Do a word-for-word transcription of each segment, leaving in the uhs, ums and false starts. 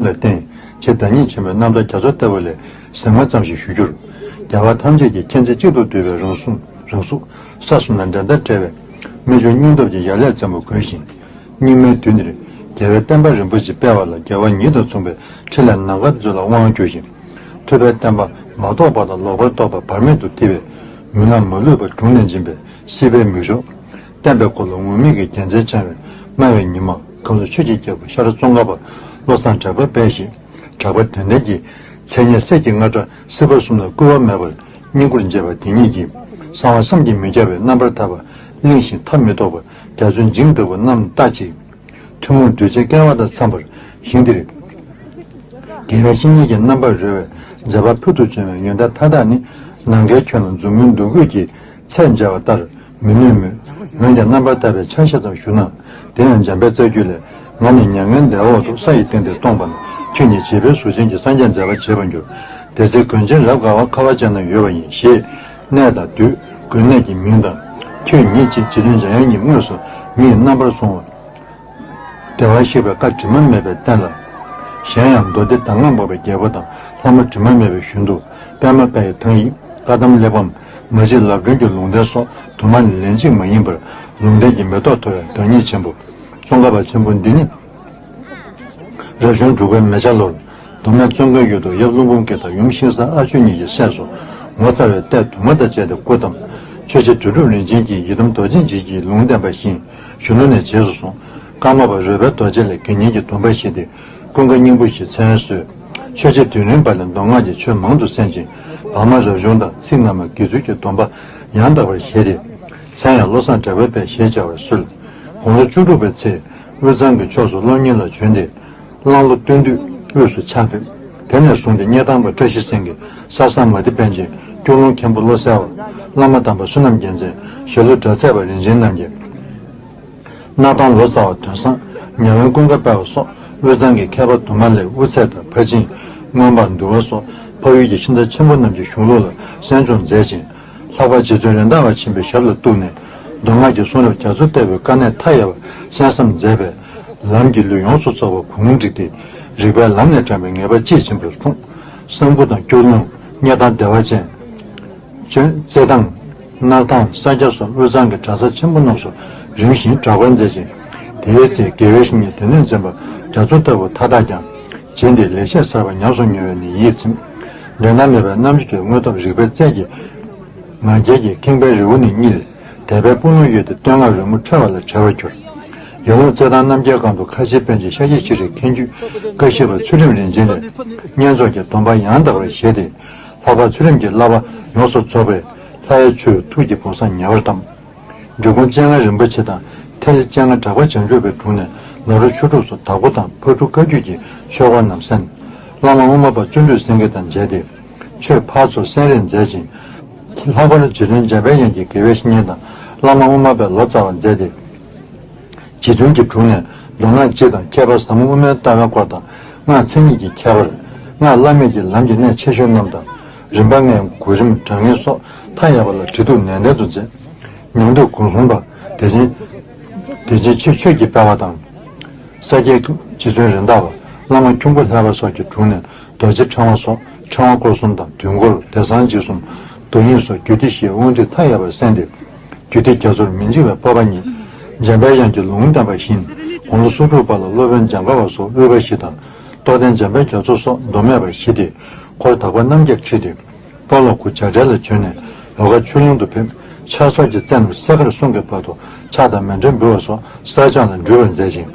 ལ་བརྟེན། ཆེས་བདག་ཉིད་ཆེན་པོའི་རྣམ་ཐར་རྒྱ་མཚོ་ལྟ་བུ་ལས་གཟིགས་མ་ཙམ་ཞིག་ཞུ་རྒྱུར། རྒྱལ་བ་ཐམས་ཅད་ཀྱི་མཁྱེན་བརྩེ་གཅིག་ཏུ་བསྡུས་པའི་རང་གཟུགས། རང་གཟུགས་ས་གསུམ་ན་འགྲན་ཟླ་བྲལ་བའི་རྨད་བྱུང་སྙིང་སྟོབས་ཀྱི་ཡ་ལན་བཙན་པོ་བགོས་ཤིང་། སྙིགས་མའི་དུས་འདིར་རྒྱལ་བའི་བསྟན་པ་རིན་པོ་ཆེ་སྤེལ་བ་ལ་རྒྱལ་བ་ཉིད་དང་མཚུངས་པའི་ཕྲིན་ལས་ནམ་མཁའ་མཛོད་ལ་དབང་བསྒྱུར་ཞིང་། ཐུབ་པའི་བསྟན་པ་མ་རྟོགས་པ་དང་ལོག་པར་རྟོག་པ་བར་མེད་དུ་བརྟི་བའི་མུན་ནག་མ་ལུས་པ་དྲུངས་ནས་འབྱིན་པའི་སྲིད་པའི་མིག་ཞོ། བསྟན་པའི་འཁོར་ལོ་ངུར་སྨྲིག་གི་རྒྱལ་མཚན་འཆང་བའི་སྨྲ་བའི་ཉི་མ་ཁམས་གསུམ་ཆོས་ཀྱི་རྒྱལ་པོ་ཤ་ར་ཙོང་ཁ་པ་བློ་བཟང་གྲགས་པ་དཔལ་ཞེས་གྲགས་པ་དོན་ལྡན་གྱི་མཚན་སྙན་གསེར་གྱི་རྔ་སྒྲ་སྲིད་པ་གསུམ་ལ་བསྐུལ་བ་མེད་པར་སྙན་བཀུར་འབྱེད་པ་དེ་ཉིད་ཀྱིས་གསང་བ་བསམ་གྱིས་མི་ཁྱབ་པའི་རྣམ་པར་ཐར་པ་བརླིང་ཞིང་ཐབས་མི་ཐོགས་པ་རྒྱ་མཚོའི་འཇིངས་ལྟ་བུ་རྣམས་བལྟ་ཅིག་ཐུན་མོང་གདུལ་བྱའི་སྐལ་བ་དང་འཚམས་པར་ཞིང་འདིར། དགེ་བའི་བཤེས་གཉེན་གྱི་རྣམ་པར་རོལ་བའི་མཛད་པ་ཕུལ་དུ་བྱུང་བའི་ཡོན་ཏན་མཐའ་དག་ནི་ནམ་མཁའི་ཁྱོན་ལ་མཛུབ་མོའི་འདུ་འགོད་ཀྱིས་ཚད་འཇལ་བ་ལྟར་མི་ནུས་མོད། འོན་ཀྱང་རྣམ་པར་ཐར་པའི་ཆ་ཤས་ཙམ་ཞུ་ན། དེ་ཡང་འཇམ་དཔལ་རྩ་རྒྱུད་ལས། ང་ནི་མྱ་ངན་འདས་འོག་ཏུ་ས་ཡི་སྟེང་དུ་སྟོང་པ་ན། ཁྱོད་ཉིད་བྱིས་པའི་གཟུགས་ཅན་གྱི་སངས་རྒྱས་མཛད་པ་བྱེད་པར་འགྱུར། དེ་ཚེ་དགོན་ཆེན་རབ་དགའ་བ་ཁ་བ་ཅན་ན་ཡོད་པ་ཡིན་ཞེས། གནས་དང་དུས་དགོན་གནས་ཀྱི་མིང་དང་། ཁྱོད་ཉིད་ཅེས་རྗེ་བཙུན་འཇམ་དབྱངས་ཉིད་དངོས་སུ་ངས་རྣམ་པར་གཟུང་བ། བདེ་བར་གཤེགས་པའི་བཀའ་དྲི་མ་མེད་པའི་བསྟན་ལ། གཞན་ཡང་མདོ་སྡེ་གདམས་ངག་འབོགས་པའི་རྒྱལ་པོ་དང་ལྷ་མོ་དྲི་མ་མེད་པའི་གཞོན་དུ་པདྨ་དཔལ་ཡི་ཐང་ཡིག་བཀའ་གདམས་གླེགས་བམ་མ་གཅིག་ལབ་སྒྲོན་གྱི་ལུང་བསྟན་སོགས་དུ་མ་ནི་ལན་གཅིག་མ་ཡིན་པར་ལུང་བསྟན་གྱི་མེ་ཏོག་འཐོར་བའི་བདག་ཉིད་ཆེན་པོ་ཙོང་ཁ་པ་ཆེན་པོ་འདི་ནི། རབ་བྱུང་འབྲུག་པའི་མེ་བྱ་ལོར། མདོ་སྨད་ཙོང་ཁའི་ཡུལ་དུ་ཡབ་ཀླུ་འབུམ་སྐྱིད་དང་ཡུམ་ཤིང་བཟའ་ཨ་ཆོས་གཉིས་ཀྱི་སྲས་སུ་ངོ་མཚར་བའི་ལྟས་དུ་མ་དང་བཅས་ཏེ་སྐུ་བལྟམས། ཆོས་རྗེ་དོན་གྲུབ་རིན་ཆེན་གྱིས་ཡི་དམ་རྡོ་རྗེ་འཇིགས་བྱེད་ཀྱི་ལུང་བསྟན་པ་བཞིན་གཞོན་ནུ་ནས་རྗེས་སུ་བཟུང་། ཀརྨ་པ་རོལ་པའི་རྡོ་རྗེ་ལས་དགེ་བསྙེན་གྱི་སྡོམ་པ་བཞེས་ཏེ་ཀུན་དགའ་སྙིང་པོ་ཞེས་མཚན་གསོལ། ཆོས་རྗེ་དོན་གླིང་པ་ལས་མདོ་སྔགས་ཀྱི་ཆོས་མང་དུ་གསན་ཅིང་བར་མ་རབ་བྱུང་དང་ཚིག་སྔ་མ་དགེ་ཚུལ་གྱི་སྡོམ་པ་ཡང་དག་པར་བཞེས་ཏེ། མཚན་ཡང་བློ་བཟང་གྲགས་པའི་དཔལ་ཞེས་བྱ་བར་གསོལ། དགུང་ལོ་བཅུ་དྲུག་པའི་ཚེ་དབུས་གཙང་གི་ཕྱོགས་སུ་སློབ་གཉེར་ལ་བྱོན་ཏེ། གླང་ལོ་སྟོན་དུས་དབུས་སུ་ཕྱག་ཕེབས། དེ་ནས་བཟུང་སྟེ་སྙེ་ཐང་པ་བཀྲ་ཤིས་སེང་གེ། ས་བཟང་མ་ཏི་པཎ་ཆེན། སྐྱོ་ལུང་མཁན་པོ་བློ་གསལ་བ། བླ་མ་དམ་པ་བསོད་ནམས་རྒྱལ་མཚན། ཞྭ་ལུ་གྲྭ་ཚད་པ་རིན་ཆེན་རྣམ་རྒྱལ། སྣར་ཐང་ལོ་ཙཱ་བ་དོན་བཟང་། ཉ་དབོན་ཀུན་དགའ་དཔལ་བ་སོགས་དབུས་གཙང་གི་མཁས་པ་དུ་མ་ལས་དབུ་ཚད་དང་ཕར་ཕྱིན། མངོན་པ་འདུལ་བ་སོགས་འཕགས་ཡུལ་གྱི་ཤིང་རྟ་ཆེན་པོ་རྣམས་ཀྱི་གཞུང་ལུགས་ལ་གསན་སྦྱོང་མཛད་ཅིང་། ལྷག་པར་རྗེ་བཙུན་རེད་མདའ་བ་ཆེན་པོའི་ཞབས་ལ་གཏུགས་ནས་མདོ་སྔགས་ཀྱི་གསུང་རབ་རྒྱ་མཚོ་ལྟ་བུའི་དཀའ་གནད་མཐའ་ཡས་པ་གསན་བསམ་མཛད་པས། ལམ་གྱི་ལུས་ཡོངས་སུ་རྫོགས་པ་གུང་བསྒྲིགས་ཏེ། རིག་པའི་ལམ་ནས་དྲངས་པའི་ངེས་པ་དཔྱིས་ཕྱིན་པར་མཐོང་། གསང་ཕུ་དང་སྐྱོ་ལུང་། སྙེ་ཐང་བདེ་བ་ཅན། ཅོན་རྩེད་ཐང་། སྣར་ཐང་། ས་སྐྱ་སོགས་དབུས་གཙང་གི་གྲྭ་ས་ཆེན་པོ་རྣམས་སུ་རིམ་བཞིན་གྲྭ་སྐོར་མཛད་ཅིང་། དེའི་ཚེ་དགེ་བའི་བཤེས་གཉེན་སྡེ་སྣོད་འཛིན་པ་རྒྱ་མཚོ་ལྟ་བུ་མཐའ་དག་ཀྱང་། རྗེ་འདིའི་ལེགས་བཤད་ཟབ་པ་ཉམས་སུ་མྱོང་བས་ནི་ཡིད་ཚིམ། འགྲན་ཟླ་མེད་པའི་རྣམ་དཔྱོད་ཀྱི་དངོས་སྟོབས་རིག་པའི་རྩལ་གྱིས། ང་རྒྱལ་གྱིས་ཁེངས་པའི་རི་བོ་ནི་བསྙིལ། དད་པའི་དཔུང་ལུང་གཡོས་ཏེ་བསྟོད་བསྔགས་རོལ་མོ་འཁྲོལ་བ་ལ་བྲེལ་བར་གྱུར། ཡར་ཀླུང་རྩེད་ཐང་རྣམ་རྒྱལ་སྒང་དུ་ཁ་ཆེའི་པཎ་ཆེན་ཤཱཀྱ་ཤྲཱི་མཁན་བརྒྱུད་བཀའ་བཞི་པ་ཚུལ་ཁྲིམས་རིན་ཆེན་ལས་བསྙེན་རྫོགས་ཀྱི་སྡོམ་པ་ཡང་དག་པར་བཞེས་ཏེ། ལྷག་པར་ཚུལ་ཁྲིམས་ཀྱི་བསླབ་པ་ཡོངས་སུ་རྫོགས་པས་ལྷ་ཡི་ཆོས་ཐུགས་ཀྱི་བུམ་བཟང་ཉེ་བར་བལྟམས། འབྲི་གུང་སྤྱན་སྔ་རིན་པོ་ཆེ་དང་ཐེག་ཆེན་སྤྱན་སྔ་གྲགས་པ་བྱང་ཆུབ་པའི་དྲུང་ནས་ནཱ་རོ་ཆོས་དྲུག་སོགས་བདག་པོ་དང་ཕ་ཕྲུག་བཀའ་བརྒྱུད་ཀྱི་ཆོས་སྐོར་རྣམས་གསན། བླ་མ་དབུ་མ་པ་བརྩོན་འགྲུས་སེང་གེ་དང་མཇལ་ཏེ། ཆོས་ཕར་ཚུར་གསན་རེས་མཛད་ཅིང་། ལྷག་པར་རྗེ་བཙུན་འཇམ་དཔལ་དབྱངས་ཀྱི་དགེ་བའི་བཤེས་གཉེན་དང་བླ་མ་དབུ་མ་པའི་ལོ་ཙཱ་བ་མཛད་དེ། རྗེ་བཙུན་གྱི་དྲུང་ནས་མདོ་སྔགས་སྤྱི་དང་ཁྱད་པར་ཟབ་མོ་དབུ་མའི་ལྟ་བའི་སྐོར་དང་སྔགས་མཚན་ཉིད་ཀྱི་ཁྱད་པར། སྔགས་བླ་མེད་ཀྱི་ལམ་གྱི་གནད་ཆེ་ཤོས་རྣམས་དང་། རིམ་པ་ལྔའི་གོ་རིམ་དྲང་ངེས་སོགས་མཐའ་ཡས་པ་ལ་དྲི་གཏུག་ནན་ཏན་དུ་མཛད། ཉང་སྟོད་གུང་སློང་པ་བདེ་ཆེན། བདེ་ཆེན་ཆོས་ཆོས་ཀྱི་དཔལ་བ་དང་། ས་སྐྱའི་རྗེ་བཙུན་རེད་མདའ་བ། བླ་མ་ཁྱུང་པོ་ལྷ་པ་སོགས་ཀྱི་དྲུང་ནས་རྡོ་རྗེ་ཕྲེང་བ་སོགས་ཕྲེང་བ་སྐོར་གསུམ་དང་དུས་འཁོར་བདེ་གསང་འཇིགས་གསུམ། རྡོ་དབྱིངས་སོགས་རྒྱུད་སྡེ་བཞིའི་དབང་ཁྲིད་མཐའ་ཡས་པར་གསན་ཏེ། རྒྱུད་སྡེ་རྒྱ་མཚོར་མི་འཇིགས་པའི་སྤོབས་པ་ཉིད། འཇམ་དཔལ་དབྱངས་ཀྱིས་ལུང་བསྟན་པ་བཞིན་དགུང་ལོ་སོ་དྲུག་པ་ལ་སློབ་དཔོན་འཇམ་དཀར་བ་སོགས་དབུས་པ་བཞི་དང་རྟོགས་ལྡན་འཇམ་དཔལ་རྒྱ་མཚོ་སོགས་མདོ་སྨད་པ་བཞི་སྟེ། འཁོར་དག་པ་རྣམ་བརྒྱད་ཁྲིད་དེ། དཔའ་ལོ་སྐུ་བྱ་བྲལ་ལ་བྱོན་ནས་འོལ་ཁ་ཆོས་ལུང་དུ་ཕེབས། ཕྱག་སོར་གྱི་རྩེ་རྣམས་གསས་མཁར་གསུམ་གྱི་བར་དུ་ཕྱག་དང་མཎྜལ་འབུལ་བ་སོགས་བསགས་སྦྱང་ལ་འགྲུལ་བར་མཛད་ཅིང་།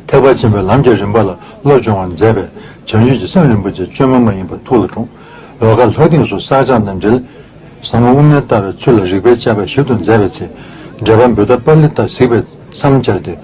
ཐེག་པ་ཆེན་པོའི་ལམ་གྱི་རིམ་པ་ལ་བློ་སྦྱོང་བར་མཛད་པས་བྱང་ཆུབ་ཀྱི་སེམས་རིན་པོ་ཆེ་བཅོས་མ་མ་ཡིན་པ་ཐུགས་ལ་འཁྲུངས། འོལ་ཁ་ལྷ་སྡིངས་སུ་བསགས་སྦྱང་དང་འབྲེལ། ཟབ་མོ་དབུ་མའི་ལྟ་བའི་ཚུལ་ལ་རིགས་པའི་དཔྱད་པ་ཞིབ་ཏུ་མཛད་པའི་ཚེ། འགྲེལ་པ་བུདྡྷ་པཱ་ལི་ཏ་གཟིགས་པས་མཚམས་སྦྱར་ཏེ།